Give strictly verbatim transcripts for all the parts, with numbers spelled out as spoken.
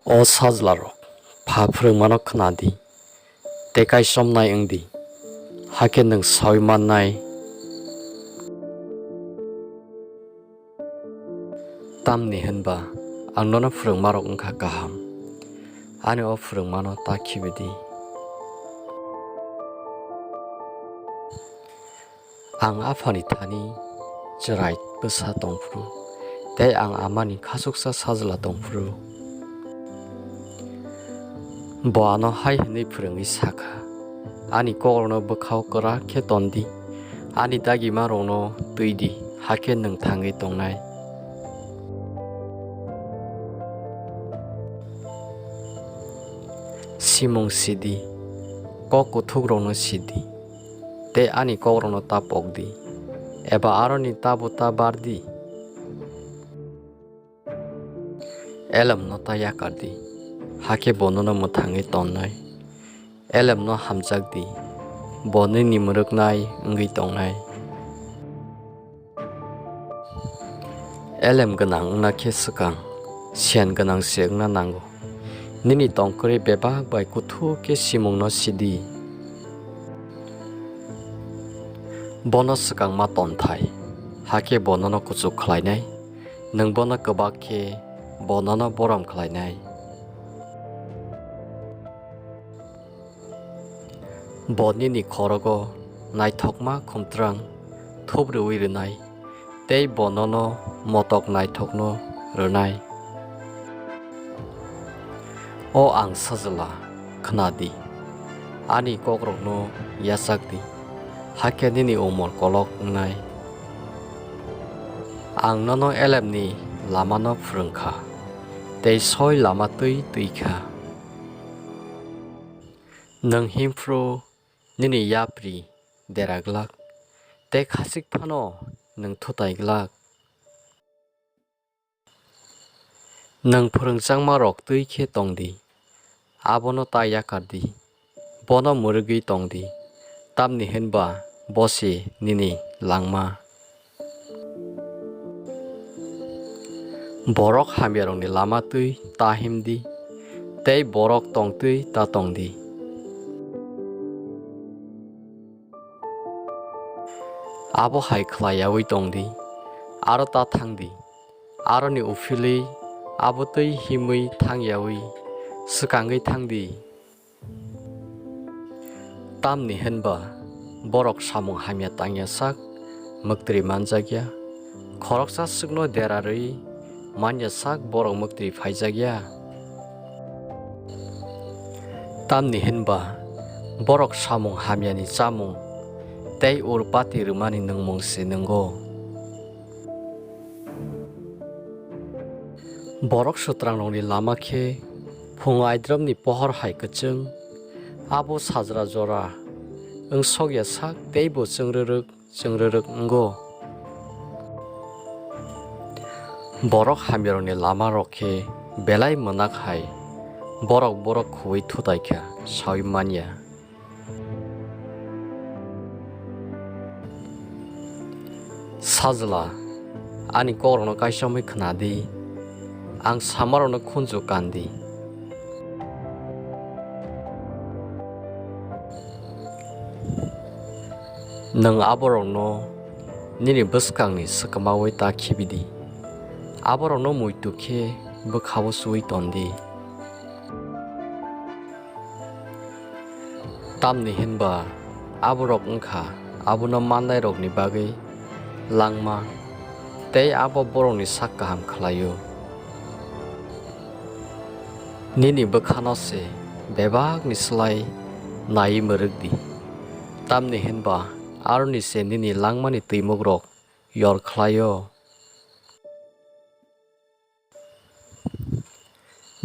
O sajlarok, pha phrwngmano khna di, tei kaisomnai wng di, hakhe nwng saui mannai. Tamni hwn ba ang nono phrwngmarok wng kha kaham, ani o phrwngmano ta khibi di. Ang aphani thani chwrai bwsa tong phuru, tei ang amani khachuksa sajla tong phuru, bo ano hai hwnwi phrwngwi sa kha, "Ani kokrokno bwkhao kwrak khe ton di, ani dagimarokno twi di, hakhe nwng thangwi tongnai." Simung si di, kok kuthukrokno si di, tei ani kokrokno ta pok di, eba aroni tabo ta bar di. Elemno ta yakar di, hakhe bo nono mwthangwi tonnai. Elemno hamjak di, bo nini mwrwknai wngwi tongnai. Elem gwnang wngna khe swkang siyan gwnang se wngna nango. Nini tongkwrwi bebak bai kuthuk khe simungno si di. Bono swkang ma ton thai, hakhe bo nono kuchuk khlainai, nwng bono kwbak khe bo nono borom khlainai. Bo nini khorogo naithokma khumtrang thup rwui rwnai, tei bo nono motok naithokno rwnai. O ang sajla, khna di, ani kokrokno yachak di, hakhe nini umor kolok wngnai. Ang nono elemni lamano phrwng kha, tei soi lama twi twi kha. Nwng himphru nini yapri dera glak, tei khachik phano nwng thutai glak. Nwng phrwngjakmarok twi khe tong di, abono ta yakar di, bono mwrwgwi tong di, tamni hwn ba bo se nini langma. Borok hamyarokni lama twi ta him di, tei borok tong twi ta tong di. Abo hai khlai yaui tong di, aro ta thang di, aroni uphilwi abo twi himwi thang yaui swkangwi thang di. Tamni hwn ba borok samung hamya tangya sak mwktwi manjak ya, khoroksa swkno dera rwui manya sak borok mwktwi phaijak ya. Tamni hwn ba borok samung hamyani chamung tei ur pati rwmani nungmung se nungo. Borok sutrangrokni lama khe phung aidromni pohor hai kwchwng, abo sajra jora wng sok ya sak teibo chwng rwrwk chwng rwrwk wngo. Borok hamyarokni lamarok khe belai mwnak hai, borok borok khuui thutai kha saui man ya. Sajla, ani kokrokno kaisa wngwi khna di, ang samarokno khunju kan di. Nwng aborokno nini bwskangni swkamaui ta khibi di, aborokno muitu khe bwkhao chuui ton di. Tamni hwn ba aborok wng kha abono mannairokni bagwi langma, tei abo borokni sak kaham khlai-o. Nini bwkhano se bebakni slai naiwi mwrwk di, tamni hwn ba aroni se nini langmani twimukrok yor khlai-o.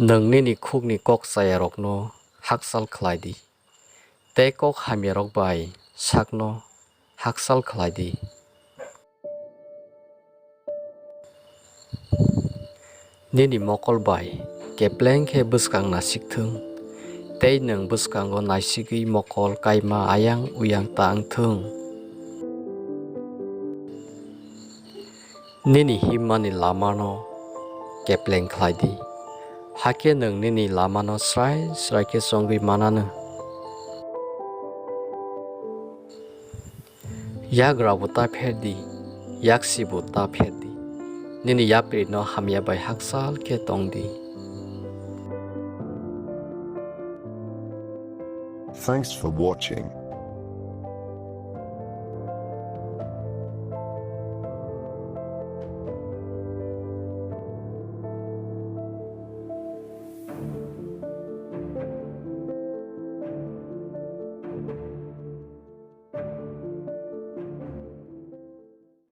Nwng nini khukni kok chayarokno hakchal khlai di, tei kok hamyarok bai sakno hakchal khlai di. Nini mokol bai kepleng khe bwskang nasik thung, tei nwng bwskango naisigwi mokol kaima ayang uyang ta wng thung. Nini himmani lamano kepleng khlai di, Hakhe nwng nini lamano srai srai khe chongwi mananw. Yagrabo ta pher di, yaksibo ta pher di, nini yaprino hamya bai hakchal khe tong di. Thanks for watching.